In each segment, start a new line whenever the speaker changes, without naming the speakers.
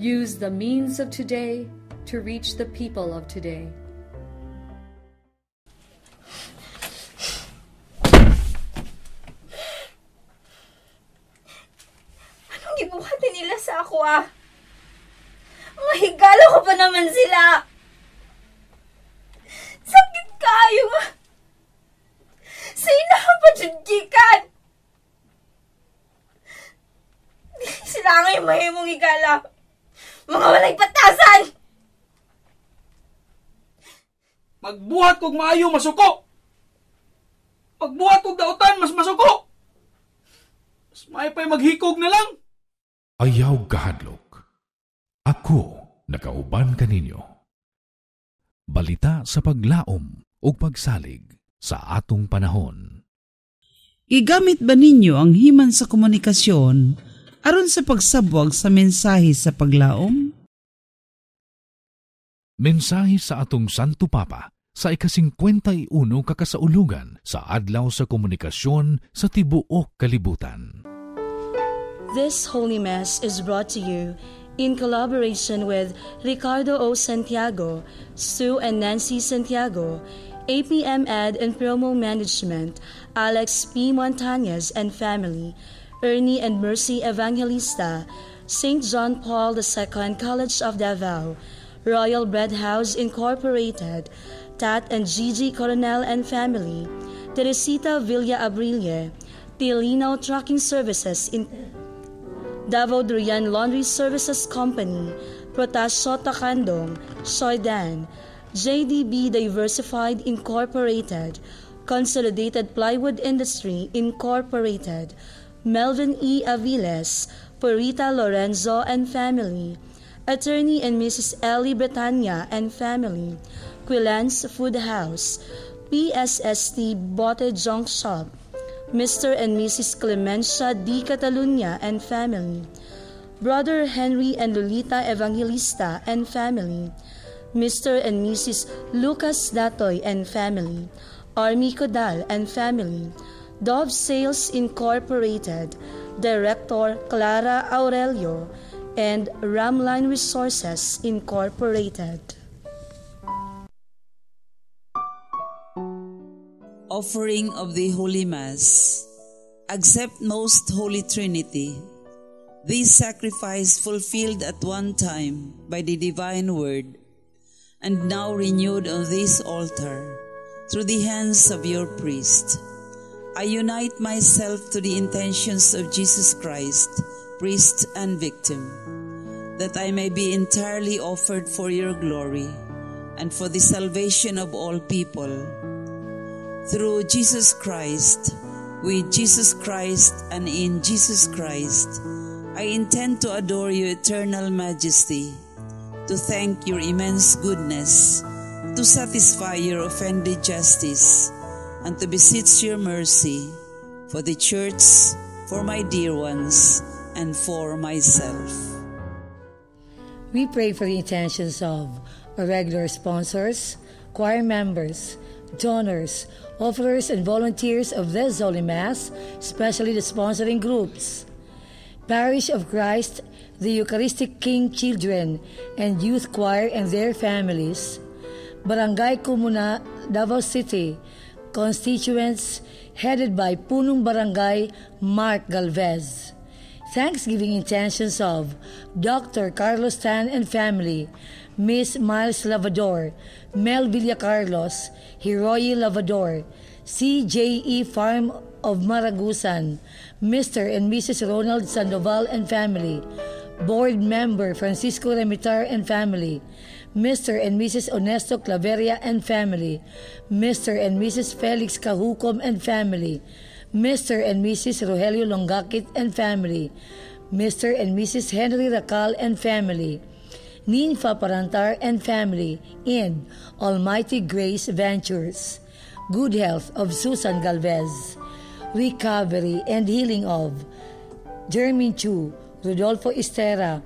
Use the means of today to reach the people of today.
Anong gibuhat nila sa ako ah? Mga higala ko pa naman sila. Sakit kaayo nga. Sa inahan pa jud gikan. Dili sila ang mahimong higala. Mga walay patasan!
Magbuhat kog maayo, masuko! Magbuhat kog dautan, mas masuko! Mas maayo pa'y maghikog na lang!
Ayaw kahadlok. Ako nakauban kaninyo. Balita sa paglaom ug pagsalig sa atong panahon.
Gigamit ba ninyo ang himan sa komunikasyon aron sa pagsabwag sa mensahe sa paglaom?
Mensahe sa atong Santo Papa sa ika-51 ka kasaulugan sa Adlaw sa Komunikasyon sa tibuok kalibutan.
This Holy Mass is brought to you in collaboration with Ricardo O. Santiago, Sue and Nancy Santiago, APM Ad and Promo Management, Alex P. Montañez and family, Ernie and Mercy Evangelista, St. John Paul II College of Davao, Royal Bread House Incorporated, Tat and Gigi Coronel and family, Teresita Villa Abrille, Tilino Trucking Services in Davao Durian Laundry Services Company, Protasio Takandong, Soydan, JDB Diversified Incorporated, Consolidated Plywood Industry Incorporated, Melvin E. Aviles, Purita Lorenzo and family, Attorney and Mrs. Ellie Britannia and family, Quilans Food House, PSST Bote Junk Shop, Mr. and Mrs. Clemencia D. Catalunya and family, Brother Henry and Lolita Evangelista and family, Mr. and Mrs. Lucas Datoy and family, Army Codal and family, Dove Sales Incorporated, Director Clara Aurelio, and Ramline Resources Incorporated.
Offering of the Holy Mass. Accept, Most Holy Trinity, this sacrifice fulfilled at one time by the Divine Word, and now renewed on this altar through the hands of your priest. I unite myself to the intentions of Jesus Christ, priest and victim, that I may be entirely offered for your glory and for the salvation of all people. Through Jesus Christ, with Jesus Christ, and in Jesus Christ, I intend to adore your eternal majesty, to thank your immense goodness, to satisfy your offended justice, and to beseech your mercy for the Church, for my dear ones, and for myself.
We pray for the intentions of our regular sponsors, choir members, donors, offerers, and volunteers of this Holy Mass, especially the sponsoring groups. Parish of Christ, the Eucharistic King Children, and Youth Choir and their families. Barangay Comuna, Davao City, constituents headed by Punong Barangay Mark Galvez. Thanksgiving intentions of Dr. Carlos Tan and family, Miss Miles Lavador, Mel Villa Carlos, Hiroyi Lavador, CJE Farm of Maragusan, Mr. and Mrs. Ronald Sandoval and family, Board Member Francisco Remitar and family, Mr. and Mrs. Honesto Claveria and family, Mr. and Mrs. Felix Cajucom and family, Mr. and Mrs. Rogelio Longakit and family, Mr. and Mrs. Henry Racal and family, Ninfa Parantar and family, and Almighty Grace Ventures. Good health of Susan Galvez, recovery and healing of Jermaine Chu, Rodolfo Estera,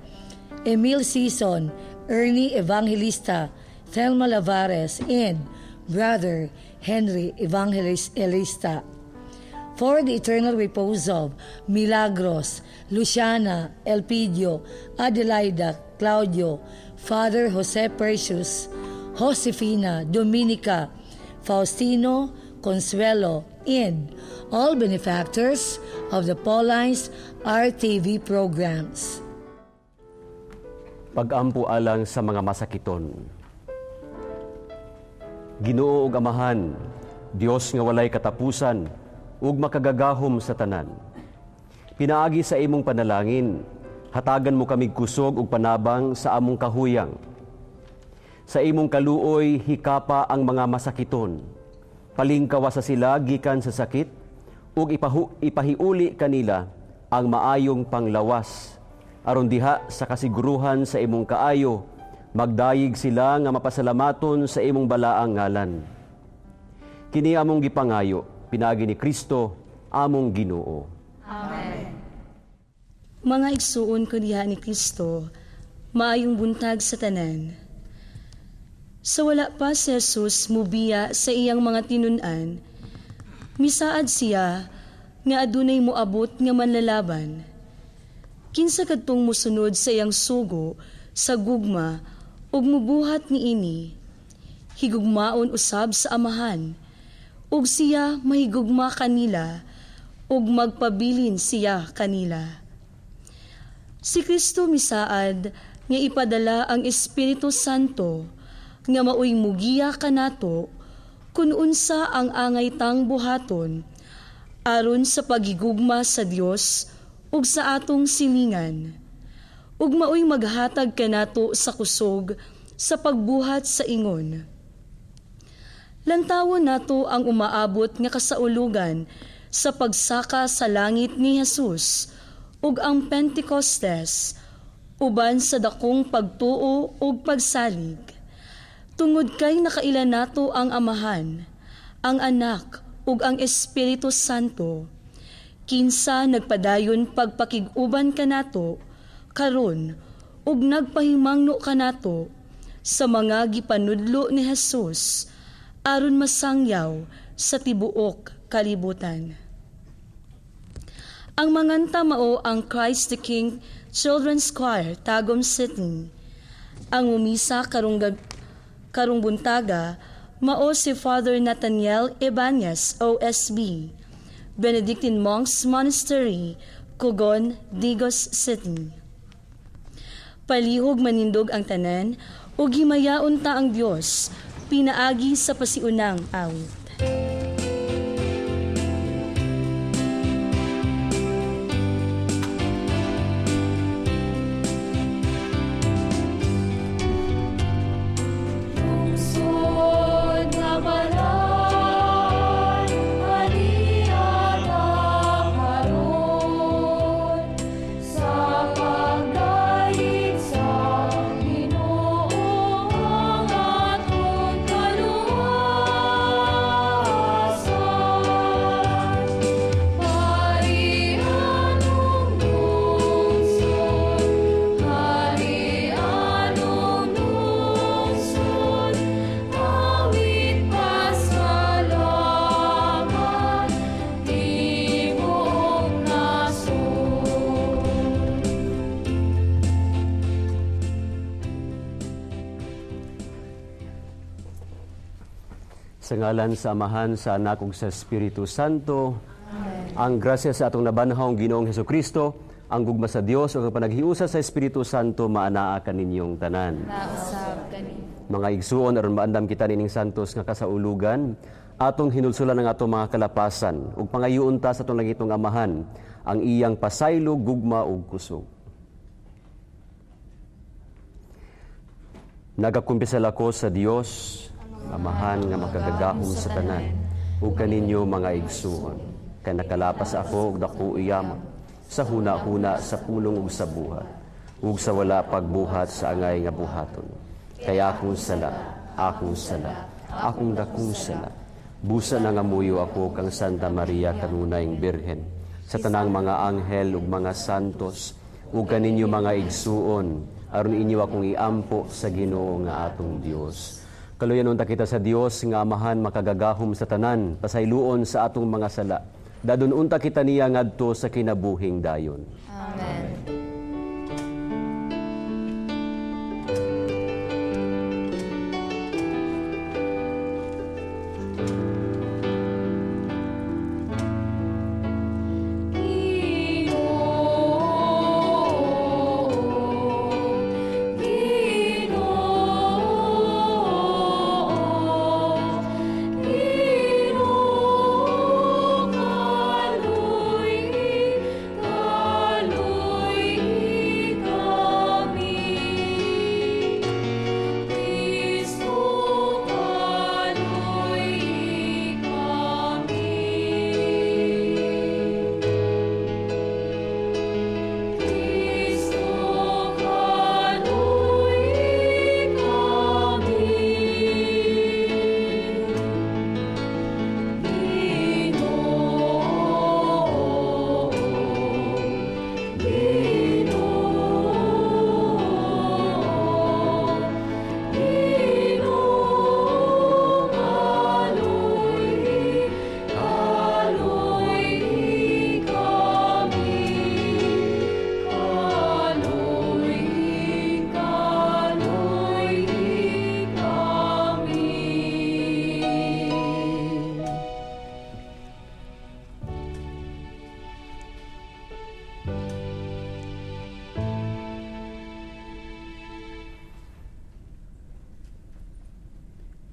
Emil Sison, Ernie Evangelista, Thelma Lavares, and Brother Henry Evangelista. For the eternal repose of Milagros, Luciana, Elpidio, Adelaida, Claudio, Father Jose Percius, Josefina, Dominica, Faustino, Consuelo, and all benefactors of the Paulines RTV programs.
Pag-ampo alang sa mga masakiton. Ginoo ug Amahan, Dios nga walay katapusan ug makagagahom sa tanan. Pinaagi sa imong panalangin, hatagan mo kamig kusog ug panabang sa among kahuyang. Sa imong kaluoy, hikapa ang mga masakiton. Palingkawa sa sila gikan sa sakit ug ipahiuli kanila ang maayong panglawas. Aron diha sa kasiguruhan sa imong kaayo, magdayig sila nga mapasalamaton sa imong balaang ngalan. Kini among gipangayo, pinaagi ni Kristo, among Ginoo.
Amen. Mga igsuon ko diha ni Kristo, maayong buntag sa tanan. Sa wala pa si Jesus mubiya sa iyang mga tinun-an, misaad siya nga adunay moabot nga manlalaban. Kinsa kadtong mosunod sa iyang sugo sa gugma ug mubuhat niini, higugmaon usab sa Amahan, ug siya mahigugma kanila, ug magpabilin siya kanila. Si Kristo misaad nga ipadala ang Espiritu Santo nga maoy mugiya kanato kun unsa ang angay tang buhaton aron sa pagigugma sa Dios ug sa atong silingan, ug maoy maghatag kanato sa kusog sa pagbuhat sa ingon. Lantawon nato ang umaabot nga kasaulugan sa pagsaka sa langit ni Jesus ug ang Pentecostes uban sa dakong pagtuo ug pagsalig. Tungod kay nakaila nato ang Amahan, ang Anak ug ang Espiritu Santo, kinsa nagpadayon pagpakig-uban kanato karon ug nagpahimangno kanato sa mga gipanudlo ni Jesus aron masangyaw sa tibuok kalibutan. Ang manganta mao ang Christ the King Children's Choir, Tagum City. Ang umisa karong buntaga mao si Father Nathaniel Ibanez, OSB, Benedictine Monks Monastery, Cogon, Digos City. Palihog manindog ang tanan ug himayaon ta ang Dios pinaagi sa pasiunang awit.
Sa ngalan sa Amahan, sa Anak ug sa Espiritu Santo. Amen. Ang grasya sa atong nabanhawng Ginoong Hesukristo, ang gugma sa Dios ug ang panaghiusa sa Espiritu Santo maanaa kaninyong tanan.
Nausab kani.
Mga igsuon, aron maandam kita nining santos nga kasaulugan, atong hinulsulan ang atong mga kalapasan ug pangayoon ta sa atong langitong Amahan ang iyang pasaylo, gugma ug kusog. Nagakumpisal ako sa Dios, Amahan nga makagagahom sa tanan, ug kaninyo mga igsuon, kay nakalapas ako og dako iyama sa huna-huna, sa pulong ug sa buhat, ug sa wala pagbuhat sa angay nga buhaton. Kay akong sala, akong sala, akong dakong sala. Busa na nga muyo ako kang Santa Maria kanunayng Birhen, sa tanang mga anghel ug mga santos, ug kaninyo mga igsuon, aron inyo akong iampo sa Ginoo nga atong Dios. Kaluyan unta kita sa Dios nga Amahan makagagahom sa tanan, pasayloon sa atong mga sala Dadon unta kita niya ngadto sa kinabuhing dayon.
Amen.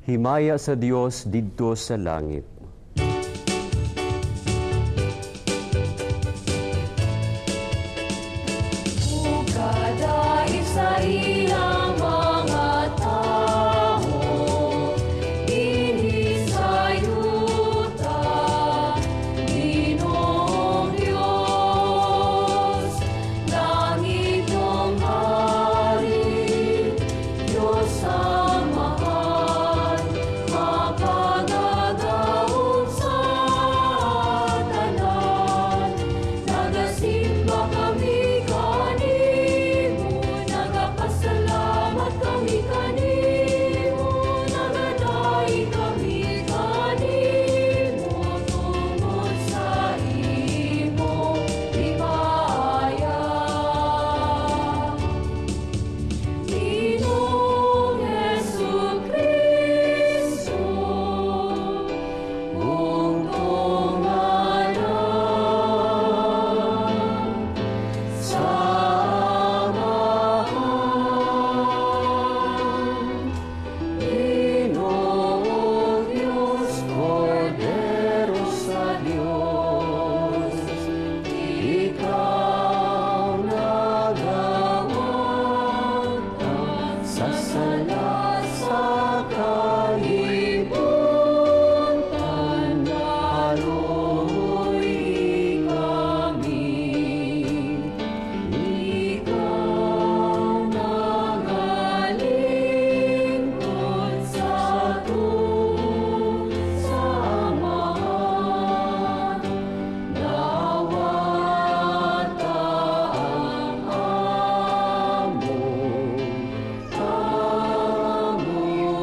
Himaya sa Dios didto sa langit.
Ukadaig sa ilang mga tao, dinhi sa yuta, Ginoong Dios, langitong hari, Diyos Amahan, makagagahom sa tanan. Nagasimba kami kanimo, nagapasalamat kami kanimo, nagadaig kami kanimo, tungod sa imong himaya. Ginoong Jesu-Cristo, bugtong Anak, sa Amahan,
Ginoong Diyos, Kordero sa Diyos, ikaw nagawanta sa sala sa kalibutan, naluoy kami.
Ikaw nagalingkod sa tuo sa Amahan, dawata ang among pangamuyo.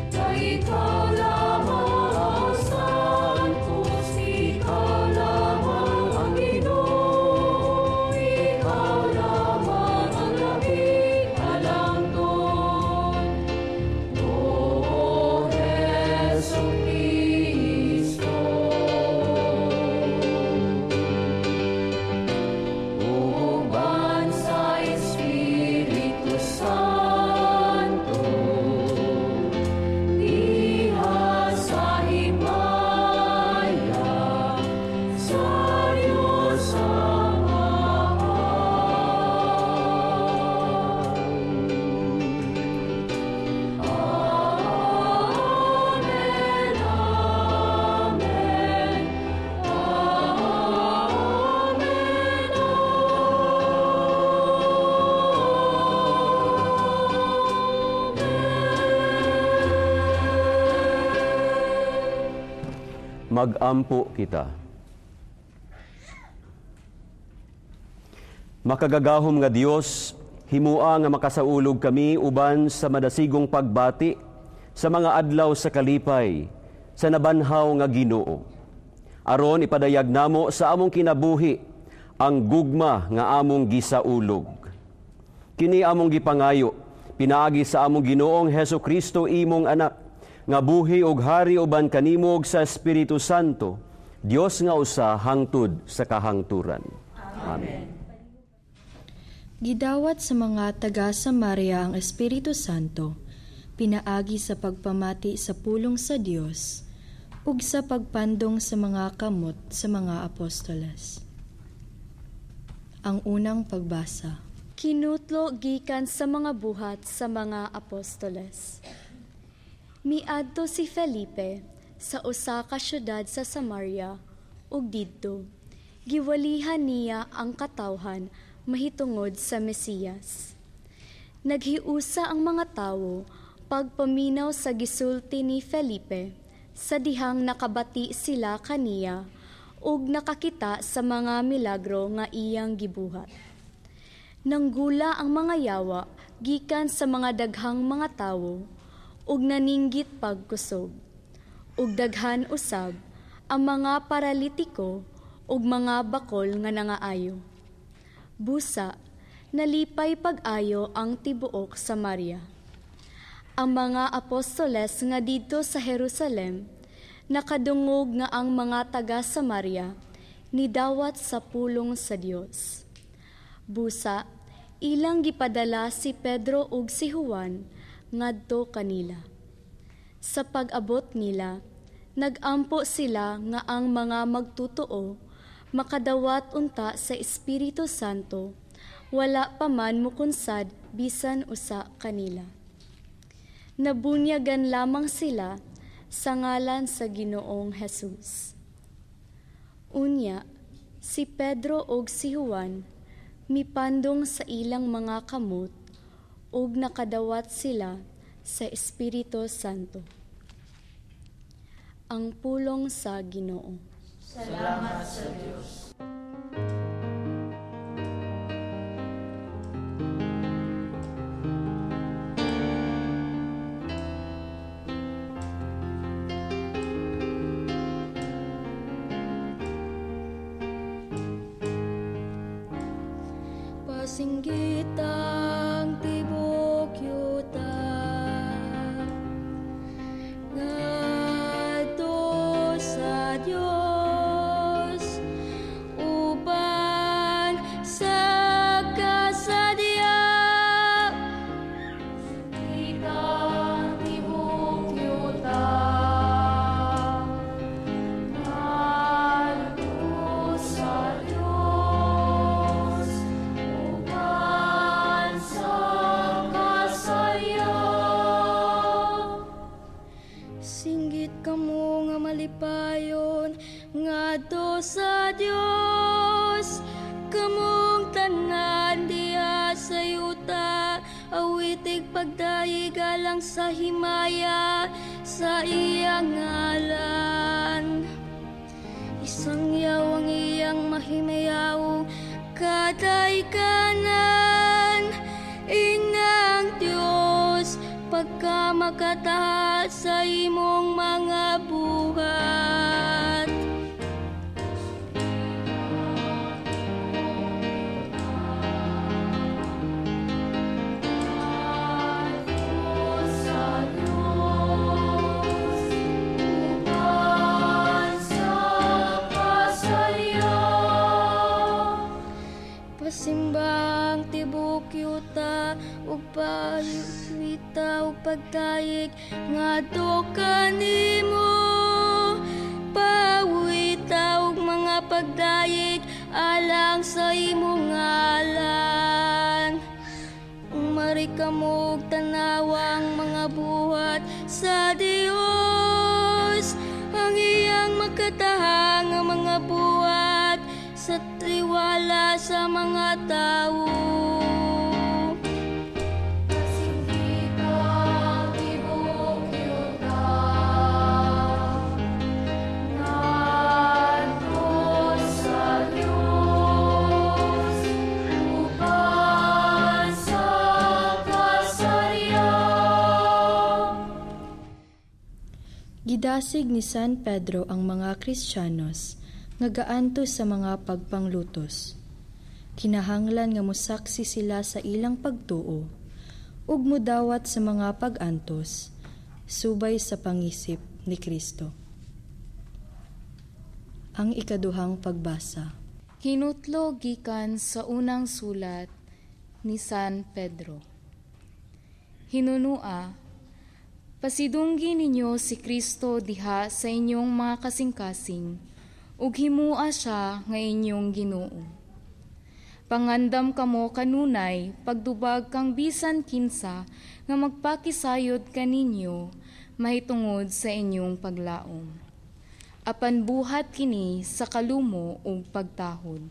Kay ikaw lamang ang Santos, ikaw lamang ang Ginoo, ikaw lamang ang labing alangton. O Jesu-Cristo. Uban sa Espiritu Santo, diha sa himaya, sa Diyos Amahan. Amen, Amen, Amen,
Magampo kita. Makagagahom nga Dios, himua nga makasaulog kami uban sa madasigong pagbati sa mga adlaw sa kalipay sa nabanhaw nga Ginoo. Aron ipadayag namo sa among kinabuhi ang gugma nga among gisaulog. Kini among gipangayo pinaagi sa among Ginoong Hesukristo imong anak nga buhi og hari uban kanimo sa Espiritu Santo, Dios nga usa hangtod sa kahangturan. Amen.
Gidawat sa mga taga Samaria ang Espiritu Santo, pinaagi sa pagpamati sa pulong sa Dios ug sa pagpandong sa mga kamot sa mga apostoles. Ang unang pagbasa.
Kinutlo gikan sa mga buhat sa mga apostoles. Miadto si Felipe sa usa ka syudad sa Samaria ug didto giwalihan niya ang katawhan mahitungod sa Mesiyas. Naghiusa ang mga tawo pagpaminaw sa gisulti ni Felipe sa dihang nakabati sila kaniya ug nakakita sa mga milagro nga iyang gibuhat. Nanggula ang mga yawa gikan sa mga daghang mga tawo ug naninggit pagkusog. Ug daghan usab ang mga paralitiko ug mga bakol nga nangaayo. Busa, nalipay pag-ayo ang tibuok Samaria. Ang mga apostoles nga didto sa Jerusalem nakadungog nga ang mga taga Samaria nidawat sa pulong sa Dios. Busa, ilang gipadala si Pedro ug si Juan ngadto kanila. Sa pag-abot nila, nagampo sila nga ang mga magtutoo makadawat unta sa Espiritu Santo, wala pa man mukunsad bisan usa kanila. Nabunyagan lamang sila sa ngalan sa Ginoong Jesus. Unya, si Pedro ug si Juan mipandong sa ilang mga kamot ug nakadawat sila sa Espiritu Santo. Ang pulong sa Ginoo.
Salamat sa Diyos.
Pasinggitang tibok yuta ngadto sa Dios uban sa kasadya.
Singgitang tibok yuta ngadto sa Dios uban sa kasaya.
Singgit kamo nga malipayon ngadto sa Dios, kamong tanan diha sa yuta, awitig pagdayeg alang sa himaya sa iyang ngalan. Isangyaw ang iyang mahimayaw kadaykanan, inang Dios pagka makatahat sa imong mga buhat.
Sa Diyos uban sa kasaya.
Pasimbang tibok yuta ug payuwita ug pagdayeg ngadto kanimo, pawita ug mga pagdayeg alang sa imong ngalan. Umari kamo og tanawang mga buhat sa Dios, ang iyang makatahang nga mga buhat sa tiwala sa mga tawo.
Pasinggitang tibok yuta ngadto sa Dios uban sa kasaya.
Gidasig ni San Pedro ang mga Kristiyanos nga gaantos sa mga pagpanglutos. Kinahanglan nga mosaksi sila sa ilang pagtuo ug modawat sa mga pag-antos subay sa pangisip ni Kristo. Ang ikaduhang pagbasa.
Hinutlo gikan sa unang sulat ni San Pedro. Hinunua, pasidunggi ninyo si Kristo diha sa inyong mga kasing-kasing, ug himua siya nga inyong Ginoo. Pangandam kamo kanunay pagdubag kang bisan kinsa nga magpakisayod kaninyo mahitungod sa inyong paglaom. Apan buhat kini sa kalumo ug pagtahod.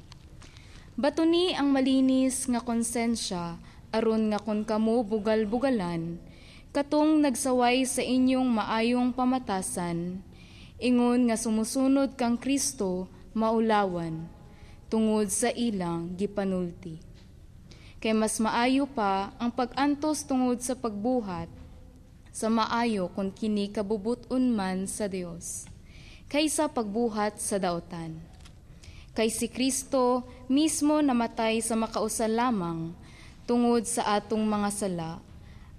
Batuni ang malinis nga konsensya aron nga kon kamo bugal-bugalan, katong nagsaway sa inyong maayong pamatasan, ingon nga sumusunod kang Kristo maulawan, tungod sa ilang gipanulti. Kay mas maayo pa ang pag-antos tungod sa pagbuhat sa maayo kon kini kabubut-on man sa Dios, kaysa pagbuhat sa daotan. Kay si Kristo mismo namatay sa makausa lamang tungod sa atong mga sala,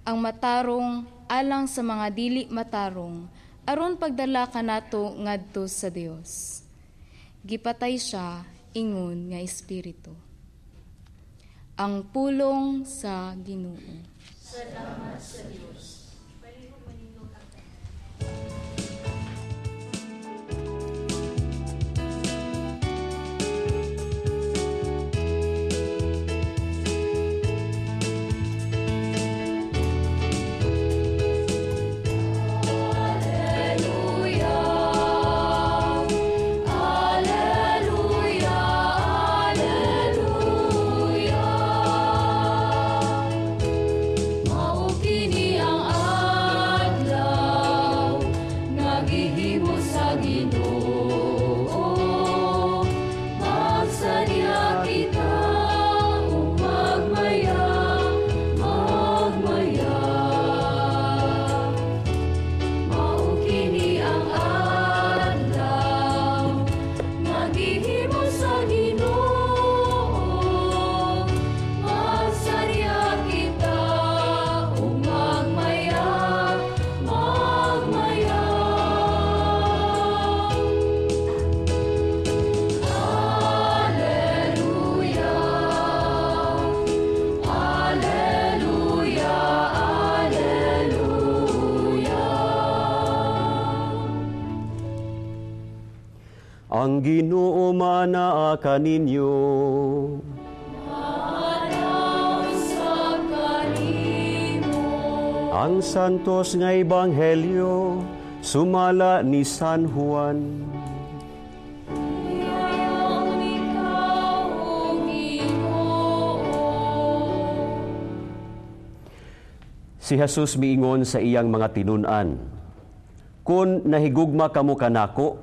ang matarong alang sa mga dili matarong, aron pagdala kanato ngadto sa Dios. Gipatay siya ingon nga espiritu. Ang pulong sa Ginoo.
Salamat sa Dios.
Ang Ginoo manaa kaninyo. Ang santos nga ebanghelyo sumala ni San Juan. Si Jesus miingon sa iyang mga tinun-an, "Kun nahigugma kamo kanako,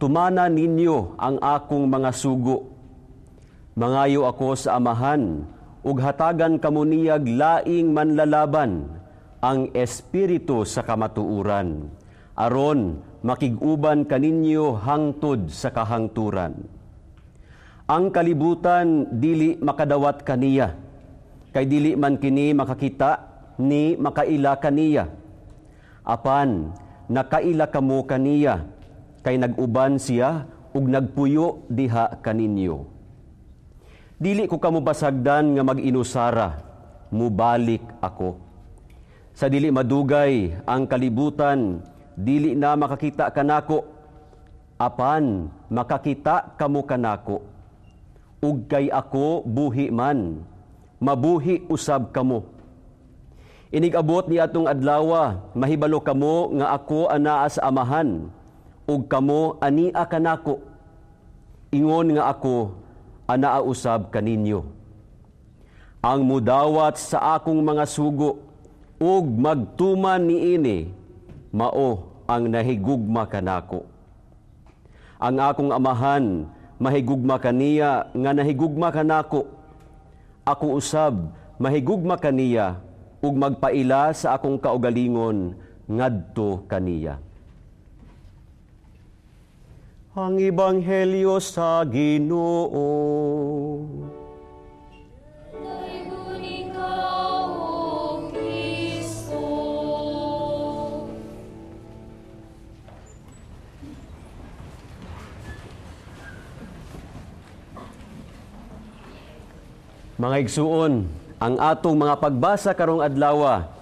tumana ninyo ang akong mga sugo. Mangayo ako sa Amahan, ug hatagan kamo niyag laing manlalaban, ang Espiritu sa kamatuoran, aron makig-uban kaninyo hangtod sa kahangturan. Ang kalibutan dili makadawat kaniya, kay dili man kini makakita ni makaila kaniya. Apan nakaila kamo kaniya, kay nag-uban siya ug nagpuyo diha kaninyo. Dili ko kamo pasagdan nga mag-inusara, mubalik ako. Sa dili madugay ang kalibutan, dili na makakita kanako, apan makakita kamo kanako. Ug kay ako buhi man, mabuhi usab kamo. Inig-abot ni atong adlawa, mahibalo kamo nga ako anaa sa Amahan, ug kamo ania kanako. Ingon nga ako anaa usab kaninyo. Ang mudawat sa akong mga sugo ug magtuman niini, mao ang nahigugma kanako. Ang akong Amahan mahigugma kaniya nga nahigugma kanako. Ako usab mahigugma kaniya ug magpaila sa akong kaugalingon ngadto kaniya." Ang Ebanghelyo sa Ginoo.
Daygon ikaw, O Kristo.
Mga igsuon, ang atong mga pagbasa karong adlawa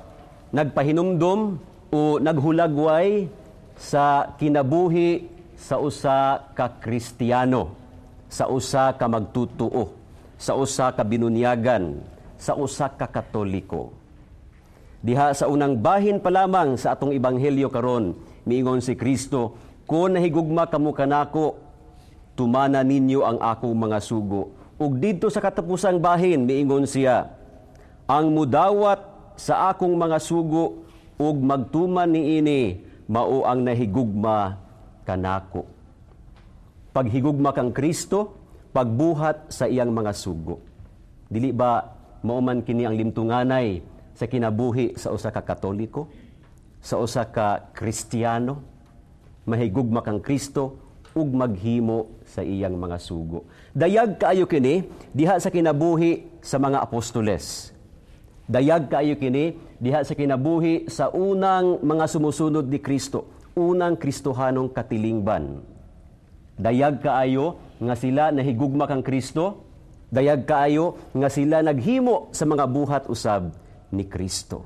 nagpahinumdom o naghulagway sa kinabuhi sa usa ka Kristiyano, sa usa ka magtutuo, sa usa ka binunyagan, sa usa ka Katoliko. Diha sa unang bahin pa lamang sa atong ebanghelyo karon, miingon si Kristo, "Kon nahigugma kamo kanako, tumana ninyo ang akong mga sugo." Ug didto sa katapusang bahin miingon siya, "Ang mudawat sa akong mga sugo ug magtuman niini, mao ang nahigugma kanako." Paghigugma kang Kristo, pagbuhat sa iyang mga sugo. Dili ba mao man kini ang limtunganay sa kinabuhi sa usa ka Katoliko, sa usa ka Kristiyano? Mahigugma kang Kristo ug maghimo sa iyang mga sugo. Dayag kaayo kini diha sa kinabuhi sa mga apostoles. Dayag kaayo kini diha sa kinabuhi sa unang mga sumusunod ni Kristo, unang Kristohanong katilingban. Dayag kaayo nga sila nahigugma kang Kristo, dayag kaayo nga sila naghimo sa mga buhat usab ni Kristo.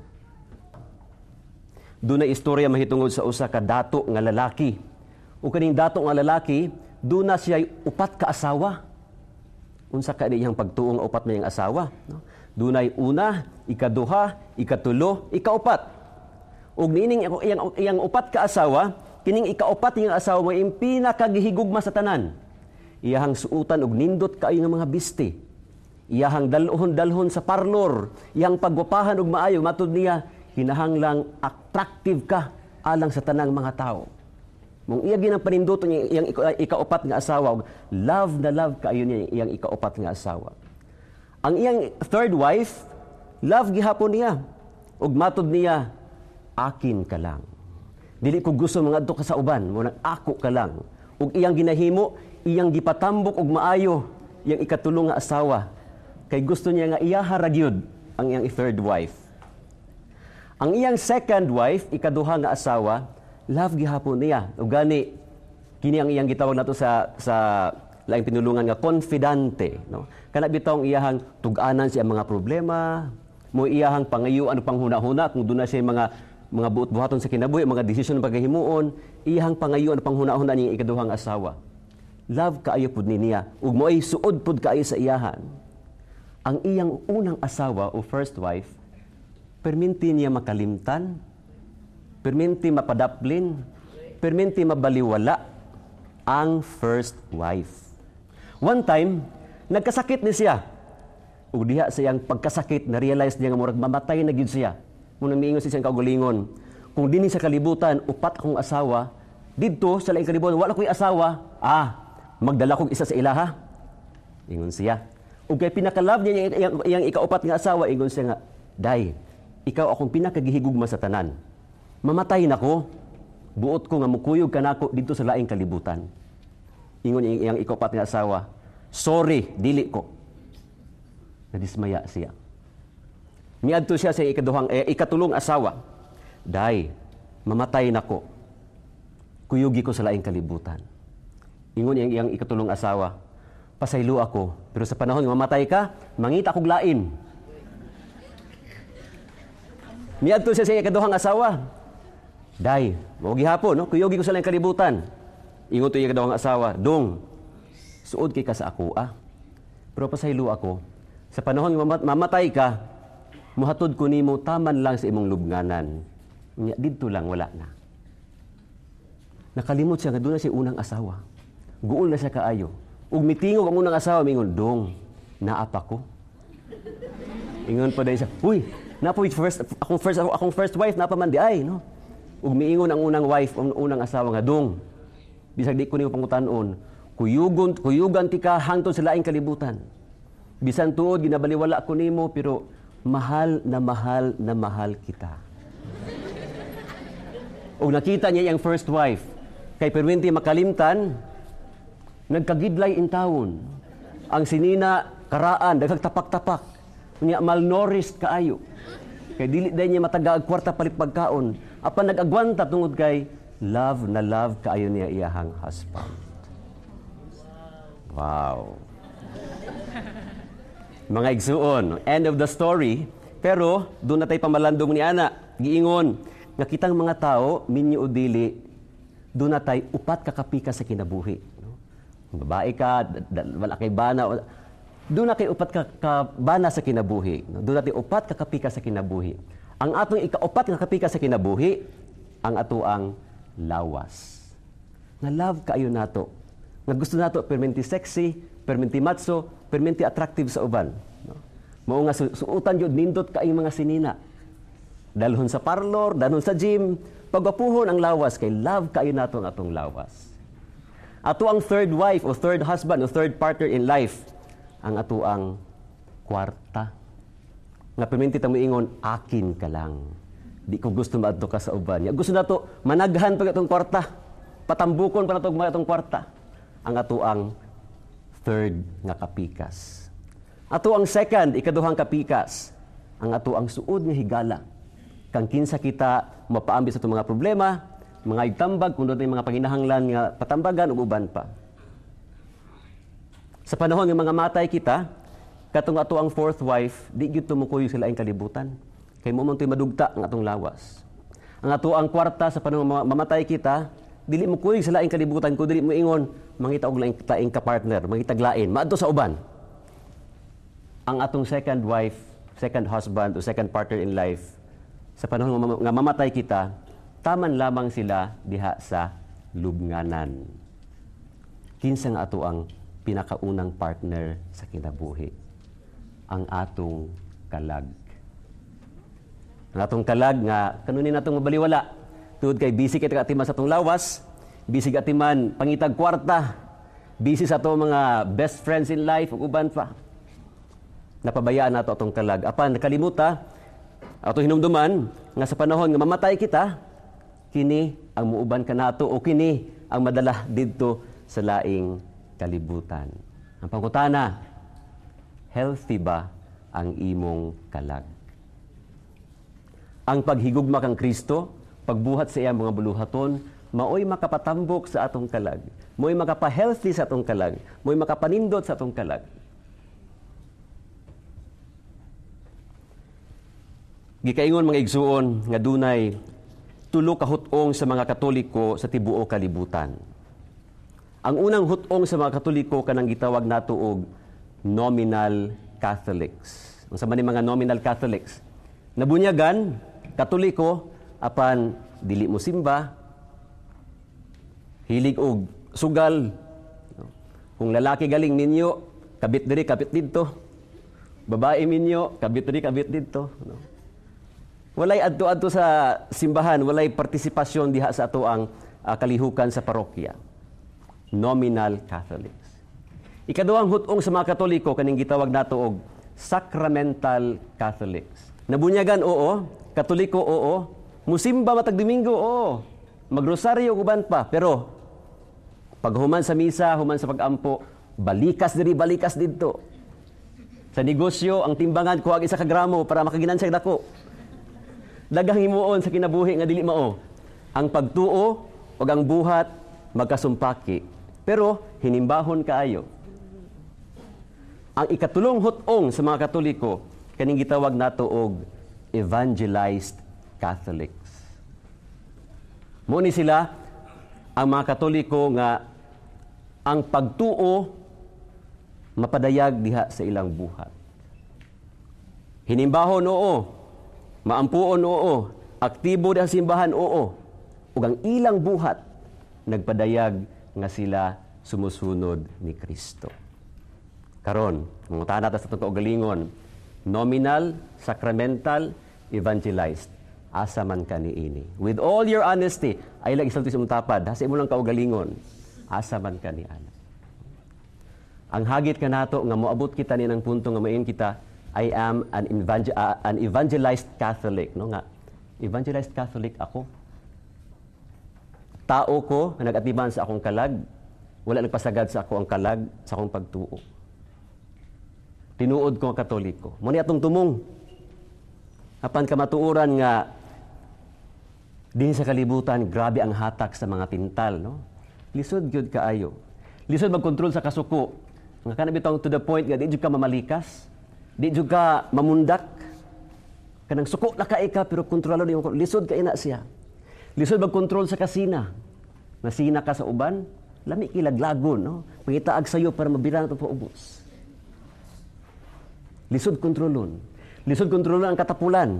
Dunay istorya mahitungod sa usa ka dato nga lalaki. Ug kaning dato nga lalaki, duna siya upat ka asawa. Unsa ka iyang pagtuo nga upat mayang asawa, no? Dunay una, ikaduha, ikatulo, ikaupat. Ug niining iyang upat ka asawa, kining ikaupat niyang asawa mo iyang pinakagihigugma sa tanan. Iyahang suotan og nindot kaayo nga mga biste. Iyahang dalhon-dalhon sa parlor, iyang pagwapahan og maayo, matud niya kinahanglang attractive ka alang sa tanang mga tawo. Mong iya ginang paninduton niya iyang ikaupat nga asawa, og love na love kaayo niya iyang ikaupat nga asawa. Ang iyang third wife, love gihapon niya. Og matud niya, akin ka lang. Dili ko gusto mangadto ka sa uban, mo nang ako ka lang. Ug iyang ginahimo, iyang gipatambok og maayo iyang ikatulong nga asawa. Kay gusto niya nga iyaha ra gyud ang iyang third wife. Ang iyang second wife, ikaduha nga asawa, love gihapon niya. Ug gani kini ang iyang gitawag nato sa laing pinulungan nga konfidante, no? Kana bitaw ang iyahang tug-anan siya mga problema, mo iyahang pangayuan o panghuna-huna kung doon na siya mga buot-buhaton sa kinabuhi, mga desisyon ng paghimuon, iyahang pangayuan o panghuna-huna niyang ikaduhang asawa. Love kaayo pud ni niya ug mo'y suod pud kaayo sa iyahan. Ang iyang unang asawa o first wife, perminti niya makalimtan, perminti mapadaplin, perminti mabaliwala ang first wife. One time, nagkasakit ni siya. Ug diha sa iyang pagkasakit, na-realize niya nga murag mamatay na gyud siya. Munang miingon siya siyang kaugalingon, kung dinhi sa kalibutan upat akong asawa, didto sa laing kalibutan wala ko'y asawa, magdala kog isa sa ilaha. Ingon siya. Ug kay pinaka-love niya iyang ikaupat nga asawa, ingon siya nga, "Day, ikaw akong pinakagihigugma sa tanan. Mamatay nako, buot ko nga mukuyog ka nako didto sa laing kalibutan." Ingon iyang ikaupat nga asawa, "Sorry, dili ko." Nadismaya siya. Miadto siya sa ikatulong asawa. "Day, mamatay nako. Kuyugi ko sa laing kalibutan." Ingon iyang ikatulong asawa, "Pasaylo ako, pero sa panahon nga mamatay ka, mangita kog lain." Miadto siya sa ikaduhang asawa. "Day, mao gihapon, no? Kuyugi ko sa laing kalibutan." Ingon to ikaduhang asawa, "Dong, suod kay ka sa ako, Pero pasaylo ako, sa panahon nga mamatay ka, muhatod ko nimo taman lang sa imong lubnganan. Unya didto lang, wala na." Nakalimot siya nga doon na siya unang asawa. Guol na siya kaayo. Ug mitingog ang unang asawa, mingon, "Dong, naa pa ko." Ingon pa dahil siya, "Uy, napoy first, akong first wife, napa man di ay, no?" Ug miingon ang unang wife, ang unang asawa nga, "Dong, bisag di ko nimo pangutan-on, kuyugan ti ka hangtod sa laing kalibutan. Bisan tuod ginabaliwala ko nimo, pero mahal na mahal na mahal kita." Ug nakita niya iyang first wife, kay perminti makalimtan, Nagkagidlay intawon. Ang sinina karaan, daghang tapak-tapak. Unya malnourished kaayo. Kay dili day niya mataga og kwarta palit pagkaon. Apan nag-agwanta tungod kay love na love kaayo niya iyahang husband. Wow. Mga igsuon, end of the story. Pero doon na tayo pamalandong ni ana. Giingon nga kitang mga tao, minyo o dili, doon na tayo upat ka kapika sa kinabuhi. No? Kung babae ka, wala kay bana, doon na kay upat ka bana sa kinabuhi. No? Doon na tayo upat ka kapika sa kinabuhi. Ang atong ikaupat nga kapika sa kinabuhi, ang ato ang lawas. Nga love kaayo nato. Nga gusto nato perminti sexy, perminti matso, perminti attractive sa uban. No? Mao nga suotan jud nindot kaayong mga sinina. Dalhon sa parlor, dalhon sa gym, pagwapuhon ang lawas kay love kaayo nato ang atong lawas. Ato ang third wife o third husband o third partner in life, ang ato ang kwarta. Nga perminti ta moingon, akin ka lang. Di ko gusto maadto ka sa uban. Ya, gusto nato managhan pag atong kwarta. Patambukon pa nato atong kwarta. Ang ato ang third nga kapikas. Ato ang second, ikaduhang kapikas. Ang ato ang suod nga higala. Kang kinsa kita mapaambi sa atong mga problema, mga igtambag, kung doon mga panginahanglan nga patambagan ug uban pa. Sa panahon nga mga matay kita, katong ato ang fourth wife, di gyud tumukuyo sila ang kalibutan. Kay mo man to'y madugta ang atong lawas. Ang ato ang kwarta sa panahon mamatay kita, dili mo kuyog sa laing kalibutan, kung dili mo ingon, mangita og laing taing kapartner, mangitag lain, maadto sa uban. Ang atong second wife, second husband, o second partner in life, sa panahon nga mamatay kita, taman lamang sila diha sa lubnganan. Kinsa nga ato ang pinakaunang partner sa kinabuhi? Ang atong kalag. Ang atong kalag nga kanunin natong mabaliwala. Tungod kay busy kay atiman sa atong lawas, busy atiman pangitag kwarta, busy sa atong mga best friends in life ug uban pa. Napabayaan nato atong kalag. Apan nakalimuta atong hinumduman nga sa panahon nga mamatay kita, kini ang muuban kanato o kini ang madala didto sa laing kalibutan. Ang pangutana, healthy ba ang imong kalag? Ang paghigugma kang Kristo, pagbuhat sa iyang mga buluhaton, maoy makapatambok sa atong kalag, maoy makapa-healthy sa atong kalag, maoy makapanindot sa atong kalag. Gikaingon mga igsuon nga dunay tulo ka hut-ong sa mga Katoliko sa tibuok kalibutan. Ang unang hut-ong sa mga Katoliko kanang gitawag nato og nominal Catholics. Unsa man ni mga nominal Catholics? Nabunyagan, Katoliko, apan dili mo simba, hilig og sugal. Kung lalaki galing ninyo, kabit diri, kabit didto. Babae minyo, kabit diri, kabit didto. No? Walay adto-adto sa simbahan, walay partisipasyon diha sa ato ang kalihukan sa parokya. Nominal Catholics. Ikaduhang hut-ong sa mga Katoliko kaning gitawag nato og sacramental Catholics. Nabunyagan, oo. Katoliko, oo. Musimba matag Domingo, oo. Magrosaryo uban pa, pero pag human sa misa, human sa pag-ampo, balikas diri, balikas didto. Sa negosyo, ang timbangan kuha isa ka gramo para makaginansya dako. Daghang himuon sa kinabuhi nga dili mao. Ang pagtuo ug ang buhat magkasumpaki, pero hinimbahon kaayo. Ang ikatulong hut-ong sa mga Katoliko kaning gitawag nato og evangelized Catholics. Mo ni sila ang mga Katoliko nga ang pagtuo mapadayag diha sa ilang buhat. Hinimbahon, oo. Maampuon, oo. Aktibo diha sa simbahan, oo. Ug ang ilang buhat nagpadayag nga sila sumusunod ni Kristo. Karon, mangutana ta sa atong kaugalingon, nominal, sacramental, evangelized. Asa man ka niini? With all your honesty, ay lang isulti sa imong tapad, ha, sa imo lang kaugalingon, asa man ka ni ana? Ang hagit kanato nga moabot kita ni ng punto nga moingon kita, I am an evangelized Catholic, no nga. Evangelized Catholic ako. Tao ko nga nag-atiman sa akong kalag, Wala nagpasagad sa ako ang kalag sa akong pagtuo. Tinuod ko ang Katoliko. Mao ni atong tumong. Apan kamatuoran nga din sa kalibutan, grabe ang hatak sa mga tintal, no? Lisod gyud kaayo. Lisod magkontrol sa kasuko. Nga kana bitong to the point nga di jud ka mamalikas, di jud ka mamundak. Kanang suko na kay ka pero kontrolado di mo. Lisod kay na siya. Lisod magkontrol sa kasina. Masina ka sa uban, lami kilaglagon, no? Pangitaag sayo para mabira na ito paubos. Lisod kontrolon. Lisod kontrolon ang katapulan.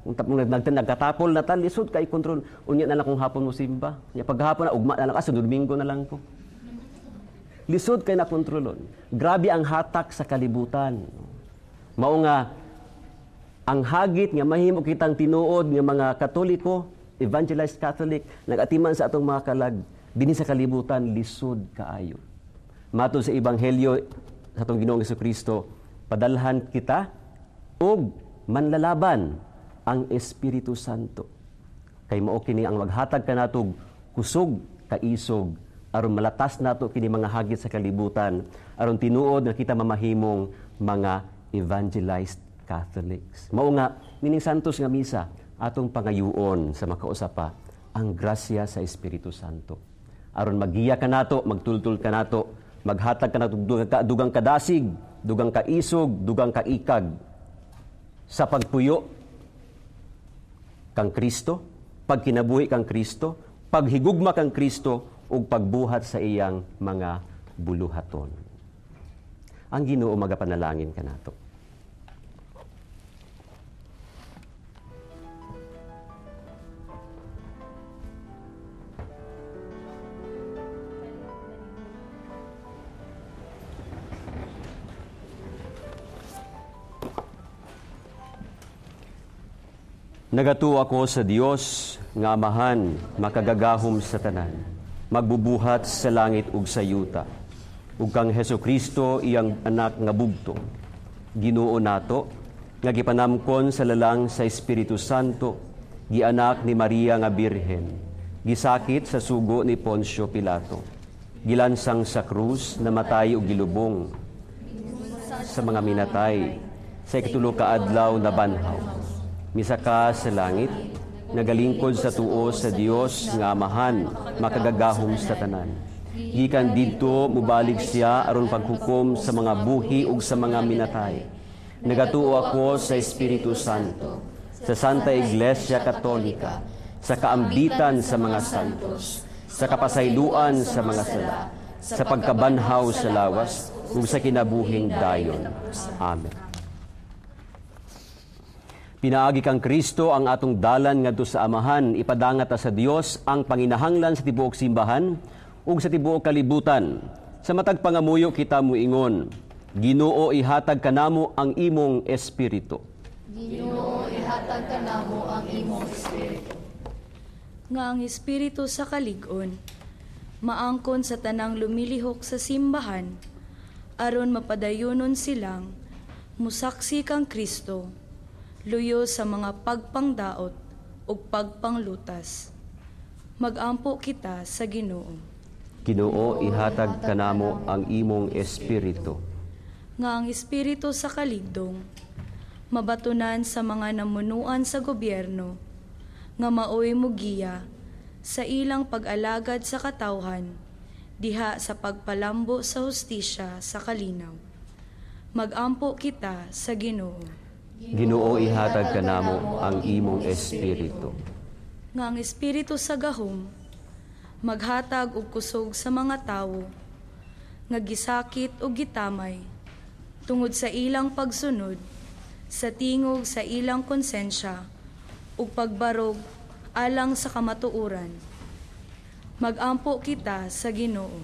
Kung nagkatapol na ta, lisod kay kontrol. Unya na lang kung hapon mo simba. Unya paghapon na, ugma na lang. Asa, Domingo na lang ko. Lisod kay na kontrolon. Grabe ang hatak sa kalibutan. Mao nga, ang hagit nga mahimo kitang tinuod nga mga Katoliko, evangelized Catholic, nagatiman sa atong mga kalag, dinhi sa kalibutan, lisod kaayo. Matod sa Ebanghelyo sa atong Ginoong Hesukristo, padalhan kita og manlalaban ang Espiritu Santo. Kay mao kini ang maghatag kanatog kusog kaisog aron malatas nato kini mga hagit sa kalibutan, aron tinuod nga kita mamahimong mga evangelized Catholics. Mao nga nining Santos nga misa atong pangayuon sa makausa pa ang grasya sa Espiritu Santo. Aron magiya kanato, magtultul kanato, maghatag kanato dugang kadasig, dugang kaisog, dugang kaikag sa pagpuyo kang Kristo, pagkinabuhi kang Kristo, paghigugma kang Kristo ug pagbuhat sa iyang mga buluhaton. Ang Ginoo magapanalangin kanato. Nagatuo ako sa Dios nga Amahan, makagagahom sa tanan, magbubuhat sa langit ug sa yuta, ug kang Hesukristo iyang anak nga bugto, Ginoo nato, nga gipanamkon sa lalang sa Espiritu Santo, gianak ni Maria nga Birhen, gisakit sa sugo ni Poncio Pilato, gilansang sa krus, namatay ug gilubong sa mga minatay, sa ikatulo ka adlaw nabanhaw. Misaka sa langit, nagalingkod sa tuo sa Dios nga Amahan, makagagahom sa tanan. Gikan didto mubalik siya aron paghukom sa mga buhi ug sa mga minatay. Nagatuo ako sa Espiritu Santo, sa Santa Iglesia Katolika, sa kaambitan sa mga santos, sa kapasayloan sa mga sala, sa pagkabanhaw sa lawas ug sa kinabuhing dayon. Amen. Pinaagi kang Kristo ang atong dalan ngadto sa Amahan, ipadangat ta sa Dios ang panginahanglan sa tibuok simbahan ug sa tibuok kalibutan. Sa matag pangamuyo kita muingon, Ginoo, ihatag kanamo ang imong espiritu.
Ginoo, ihatag kanamo ang imong espiritu.
Nga ang espiritu sa kalig-on maangkon sa tanang lumilihok sa simbahan, aron mapadayonon silang musaksi kang Kristo, luyo sa mga pagpangdaot ug pagpanglutas. Magampo kita sa Ginoo.
Ginoo, ihatag kanamo ang imong espiritu.
Nga ang espiritu sa kaligdong mabatunan sa mga namunuan sa gobyerno, nga maoy mugiya sa ilang pag-alagad sa katawhan, diha sa pagpalambo sa hustisya sa kalinaw. Magampo kita sa Ginoo.
Ginoo, ihatag kanamo ang imong espiritu.
Nga ang espiritu sa gahom maghatag og kusog sa mga tawo nga gisakit og gitamay tungod sa ilang pagsunod sa tingog sa ilang konsensya ug pagbarog alang sa kamatuoran. Magampo kita sa Ginoo.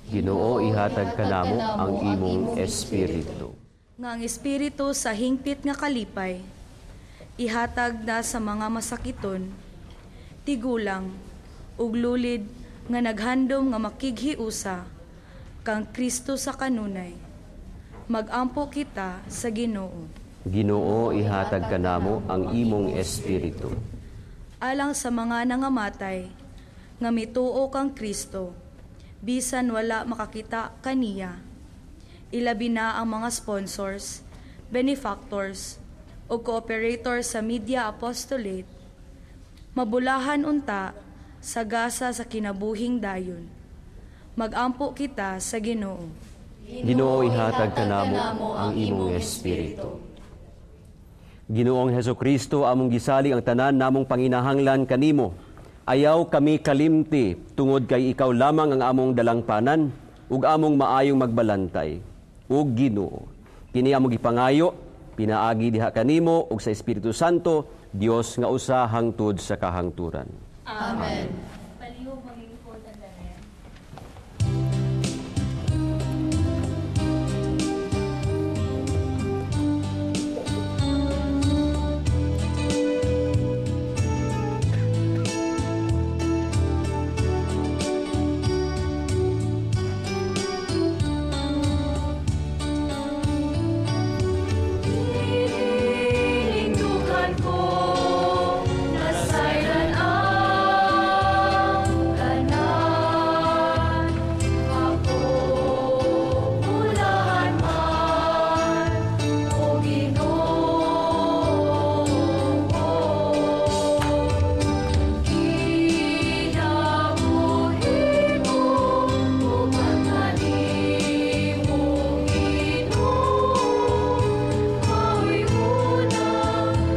Ginoo, ihatag kanamo ang imong espiritu.
Nga ang espiritu sa hingpit nga kalipay ihatag na sa mga masakiton, tigulang ug lulid nga naghandom nga makighiusa kang Kristo sa kanunay. Magampo kita sa Ginoo.
Ginoo, ihatag kanamo ang imong espiritu.
Alang sa mga nangamatay nga mituo kang Kristo
bisan wala makakita kaniya. Ilabi na ang mga sponsors, benefactors, o cooperators sa media apostolate, mabulahan unta sa gasa sa kinabuhing dayon. Magampo kita sa Ginoo.
Ginoo, ihatag kanamo ang imong espiritu. Ginoong Hesukristo, among gisalig ang tanan namong panginahanglan kanimo. Ayaw kami kalimti tungod kay ikaw lamang ang among dalangpanan ug among maayong magbalantay. Ug Ginoo, kini among gipangayo pinaagi diha kanimo ug sa Espiritu Santo, Dios nga usa hangtod sa kahangturan.
Amen.
Palihog manglingkod ang tanan. Tinindukan ko, nasayran ang tanan. Ako bulahan man, o Ginoo. Kinabuhi ko, uban kanimo, Ginoo. Ako'y una,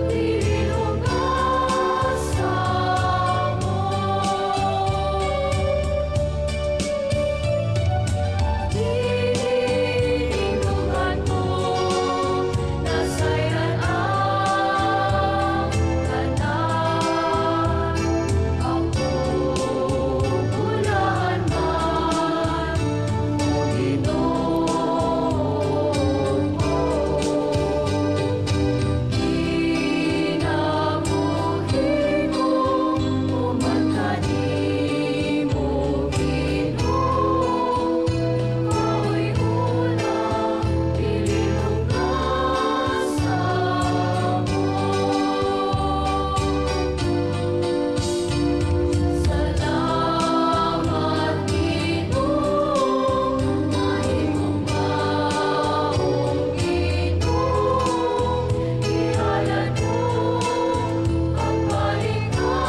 dili lugasa mo. Tinindukan ko, nasayran ang tanan. Ako bulahan man, o Ginoo. Kinabuhi ko, uman kanimo, Ginoo. Ako'y una, dili lugasa mo. Salamat, Ginoo, nahimong maong Ginoo. Ihalad ko pagbalik kanimo.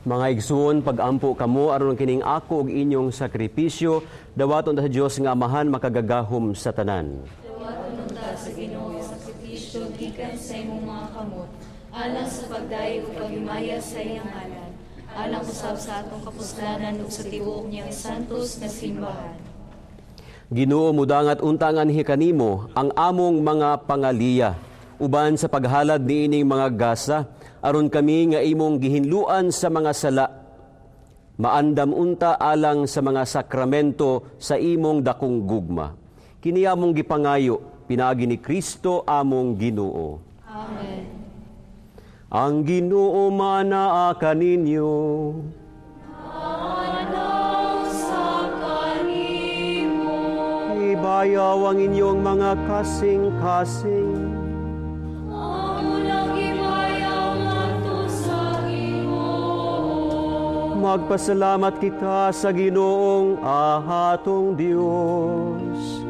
Mga igsuon, pag-ampo kamo aron kining ako ug inyong sakripisyo, dawaton ta sa Dios nga Amahan makagagahom sa tanan.
Dawaton unta sa Ginoo ang sakripisyo gikan sa imong mga kamot, alang sa pagdayeg ug paghimaya sa iyang ngalan, alang usab sa atong kapuslanan ug sa tibuok niyang santos nga simbahan.
Ginoo, mudangat unta anhi kanimo ang among mga pangaliya, uban sa paghalad niining mga gasa, aron kami nga imong gihinluan sa mga sala, maandam unta alang sa mga sakramento sa imong dakong gugma. Kini among gipangayo, pinaagi ni Kristo among Ginoo.
Amen.
Ang Ginoo manaa kaninyo.
Manaa sa kanimo.
Ibayaw ang inyong mga kasing-kasing.
Amo nang ibayaw ngadto sa Ginoo.
Magpasalamat kita sa Ginoong ahatong Dios.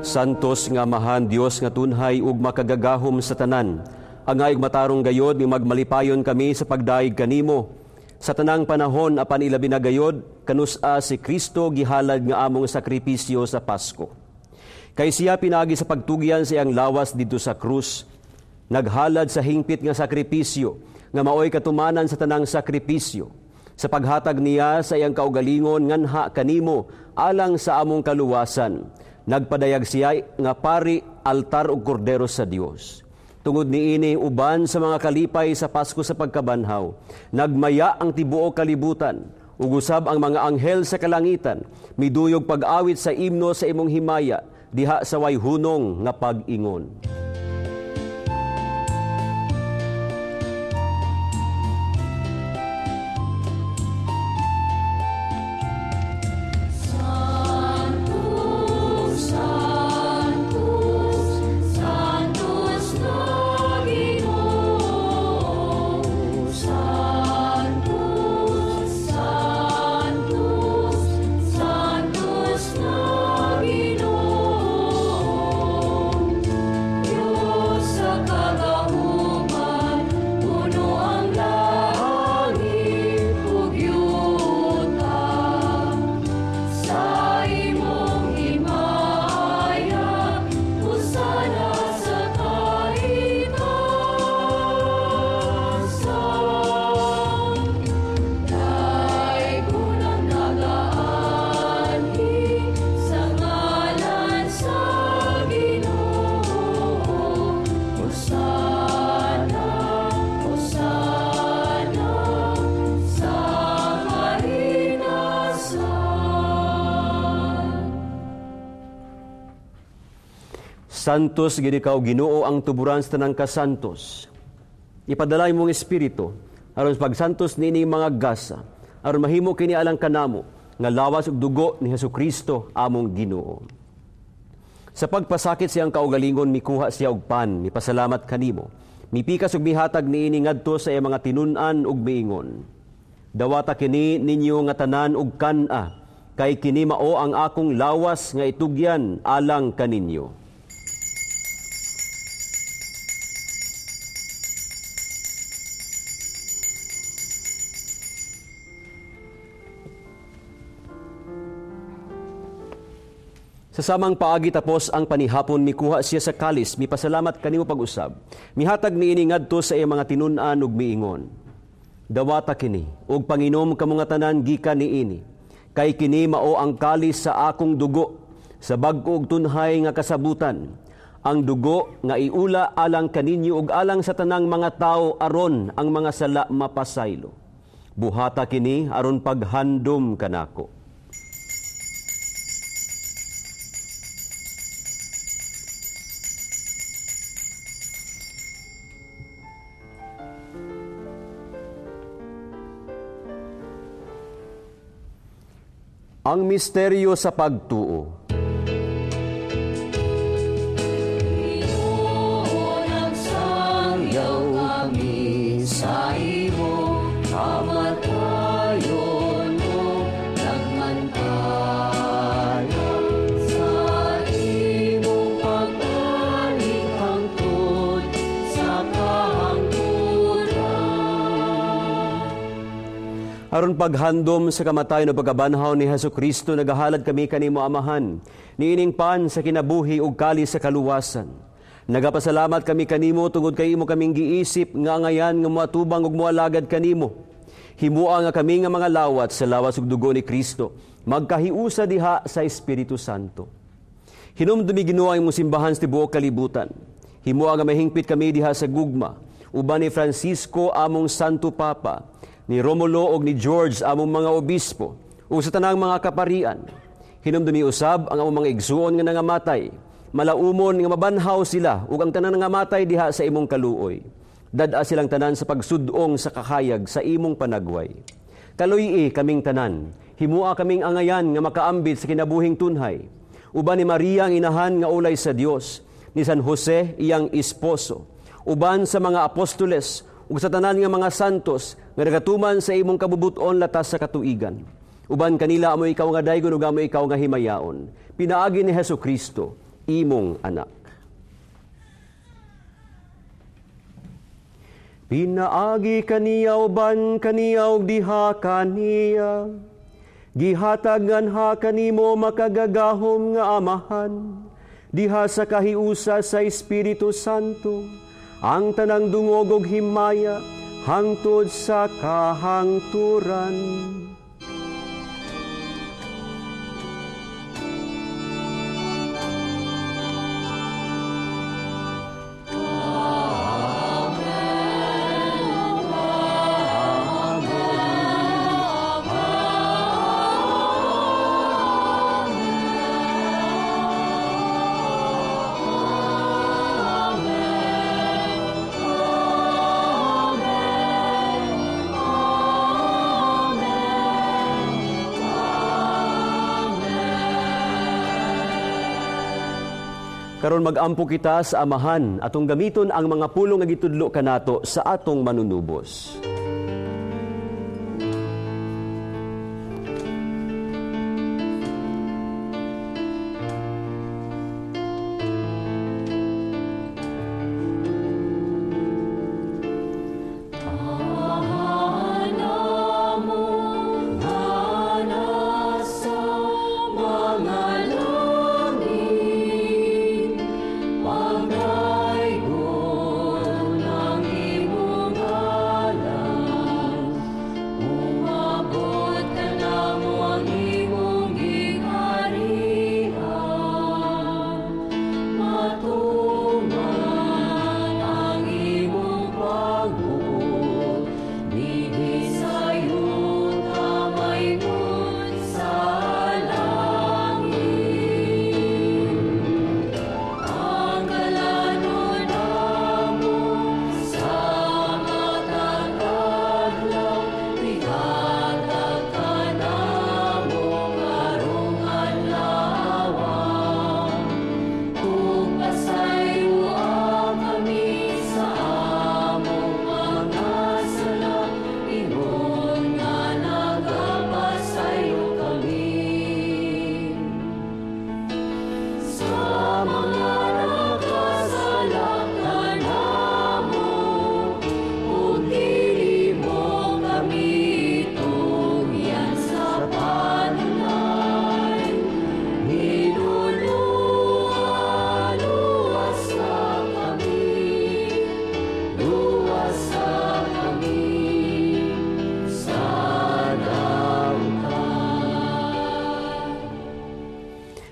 Santos nga Amahan, Dios nga tunhay ug makagagahom sa tanan, angay ug matarong gayod nga magmalipayon kami sa pagdayeg kanimo. Sa tanang panahon apan ilabi na gayod, kanus-a si Kristo gihalad nga among sakripisyo sa Pasko. Kay siya pinaagi sa pagtugyan sa iyang lawas didto sa krus, naghalad sa hingpit nga sakripisyo, nga maoy katumanan sa tanang sakripisyo. Sa paghatag niya sa iyang kaugalingon nganha kanimo alang sa among kaluwasan, nagpadayag siya nga pari, altar ug kordero sa Dios. Tungod niini uban sa mga kalipay sa Pasko sa pagkabanhaw, nagmaya ang tibuok kalibutan, ug usab ang mga anghel sa kalangitan, miduyog pag-awit sa imno sa imong himaya, diha sa way hunong nga pag-ingon. Santos gid ikaw Ginoo ang tuburan sa tanang kasantos. Ipadala imong espiritu aron pagsantos niini mga gasa, aron mahimo kini alang kanamo nga lawas ug dugo ni Hesukristo among Ginoo. Sa pagpasakit siyang kaugalingon mikuha siya og pan, mipasalamat kanimo. Mipikas ug mihatag niini ngadto sa iyang mga tinun-an ug miingon. Dawata kini ninyo nga tanan ug kan-a, kay kini mao ang akong lawas nga itugyan alang kaninyo. Sa samang paagi tapos ang panihapon, mikuha siya sa kalis, mipasalamat kanimo pag-usab. Mihatag niini ngadto sa iyang mga tinun-an ug miingon. Dawata kini ug panginom kamo nga tanan gikan niini, kay kini mao ang kalis sa akong dugo sa bag-o ug tunhay nga kasabutan. Ang dugo nga iula alang kaninyo ug alang sa tanang mga tawo aron ang mga sala mapasaylo. Buhata kini aron paghandom kanako. Ang misteryo sa pagtuo.
Ginoo, nagsangyaw kami sa imo, kamatayon mo nagmantala. Sa imong pagbalik hangtod sa kahangturan.
Aron paghandom sa kamatayon o pagkabanhaw ni Hesukristo, nagahalad kami kanimo Amahan, niining pan sa kinabuhi ug kalis sa kaluwasan. Nagapasalamat kami kanimo tungod kay imo kaming giisip nga angayan nga moatubang ug moalagad kanimo. Himua nga kami nga mga lawat sa lawas ug dugo ni Kristo, magkahiusa diha sa Espiritu Santo. Hinumdumi Ginoo ang imong simbahan sa tibuok kalibutan. Himua nga mahingpit kami diha sa gugma, uban ni Francisco among Santo Papa, ni Romulo og ni George among mga obispo, ug sa tanang mga kaparian. Hinumdumi usab ang among mga igsuon nga nangamatay, malaumon nga mabanhaw sila ug ang tanan nangamatay diha sa imong kaluoy. Dad-a silang tanan sa pagsudong sa kakayag sa imong panagway. Kaluy-i kaming tanan, himua kaming angayan nga makaambit sa kinabuhing tunhay. Uban ni Maria ang inahan nga ulay sa Dios, ni San Jose iyang esposo, uban sa mga apostoles ug sa tanan nga mga santos nga nagatuman sa imong kabubuton latas sa katuigan. Uban kanila amo ikaw nga daygon ug amo ikaw nga himayaon. Pinaagi ni Hesukristo, imong anak. Pinaagi kaniya uban kaniya ug diha kaniya, gihatag nganha kanimo makagagahom nga Amahan, diha sa kahiusa sa Espiritu Santo, ang tanang dungog og himaya, hangtod sa kahangturan. Karon mag-ampo kita sa Amahan atong gamiton ang mga pulong nga gitudlo kanato sa atong manunubos.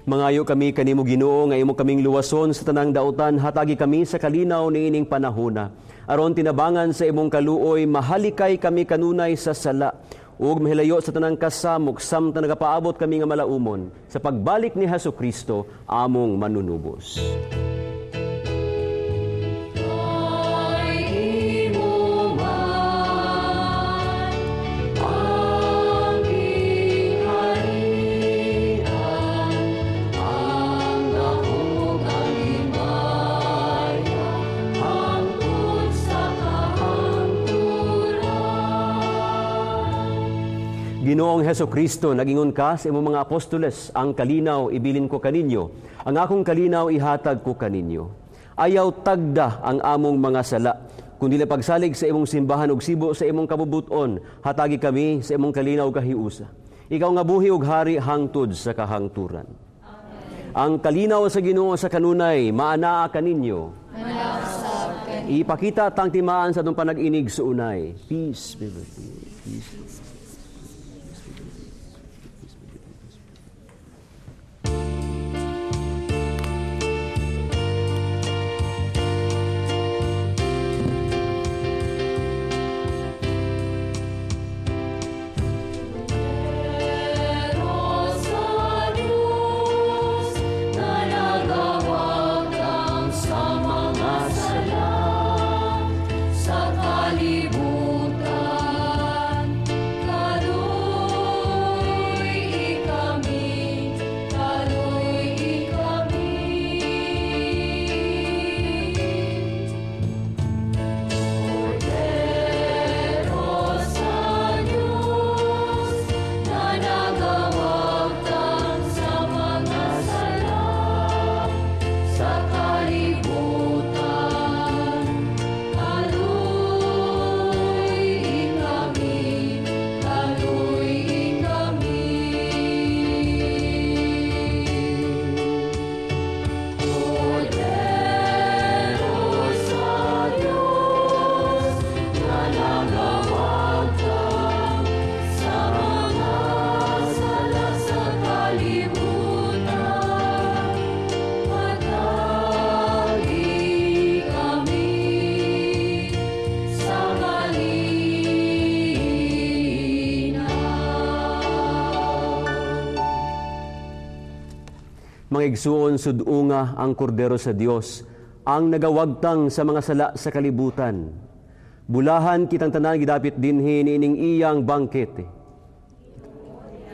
Mangayo kami kanimo Ginoo nga imo kaming luwason sa tanang dautan, hatagi kami sa kalinaw niining panahona. Aron tinabangan sa imong kaluoy, mahalikay kami kanunay sa sala ug mahilayo sa tanang kasamok samtang nagapaabot kami nga malaumon sa pagbalik ni Hesus Kristo among manunubos. Ginoong Heso Kristo, nagingon ka sa imong mga apostoles, ang kalinaw ibilin ko kaninyo, ang akong kalinaw ihatag ko kaninyo. Ayaw tagda ang among mga sala, kundi pagsalig sa imong simbahan ug sibo sa imong kabubuton, hatagi kami sa imong kalinaw kahiusa. Ikaw nga buhi ug hari hangtod sa kahangturan. Amen. Ang kalinaw sa Ginoo sa kanunay, maanaa kaninyo. Ipakita tang timaan sa atong panag-inig sa unay. Peace be with you. Peace.
Sa kalibutan.
Mga igsuon, sudunga ang kordero sa Dios, ang nagawagtang sa mga sala sa kalibutan. Bulahan kitang tanan gidapit dinhi niining iyang bangkete.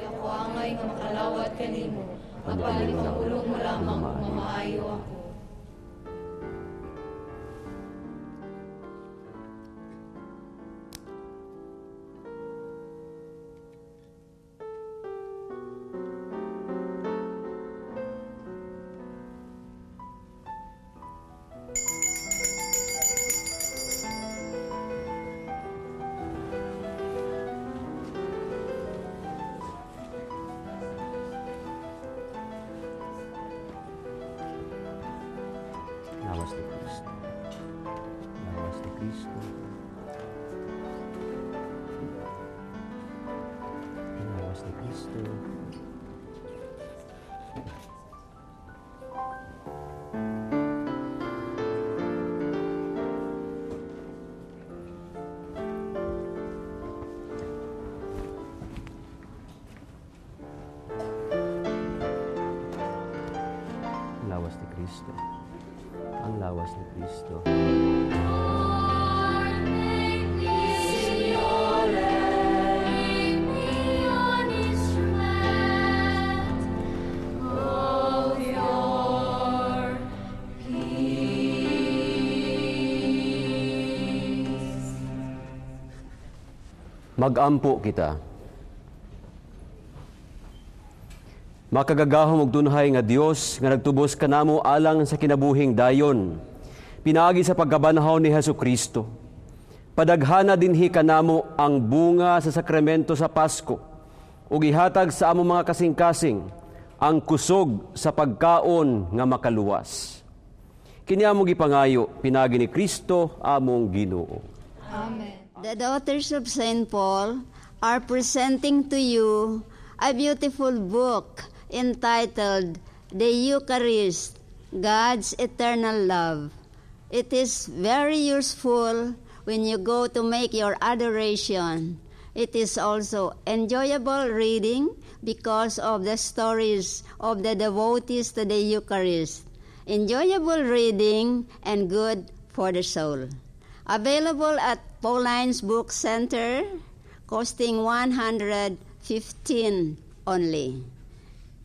Ako angay nga makalawat kanimo, apan ipahulong mo lamang ug mamaayo ako.
Lawas ni Kristo. Lawas ni Kristo. Lawas ni Kristo. Lawas ni Kristo. Ang lawas ni Kristo.
Lord, make me, Signore, make me an instrument of your peace.
Magampo kita. Makagagahom og dunhay nga Dios nga nagtubos kanamo alang sa kinabuhing dayon, pinaagi sa pagkabanhaw ni Hesus Kristo. Padaghana dinhi kanamo ang bunga sa sakramento sa Pasko ug ihatag sa among mga kasing-kasing ang kusog sa pagkaon nga makaluwas. Kini among gipangayo pinaagi ni Kristo among Ginoo.
Amen.
The Daughters of St. Paul are presenting to you a beautiful book entitled The Eucharist, God's Eternal Love. It is very useful when you go to make your adoration. It is also enjoyable reading because of the stories of the devotees to the Eucharist. Enjoyable reading and good for the soul. Available at Pauline's Book Center, costing 115 only.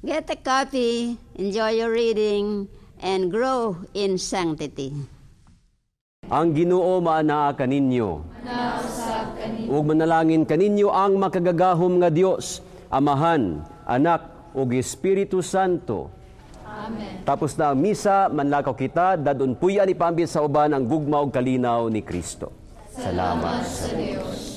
Get a copy, enjoy your reading, and grow in sanctity.
Ang Ginoo maanaa kaninyo. Ug manalangin kaninyo ang makagagahom nga Dios, Amahan, Anak, ug Espiritu Santo.
Amen.
Tapos na ang misa, manlakaw kita, dadon puyan ipambit sa uban ang gugma ug kalinaw ni Kristo. Salamat sa Dios.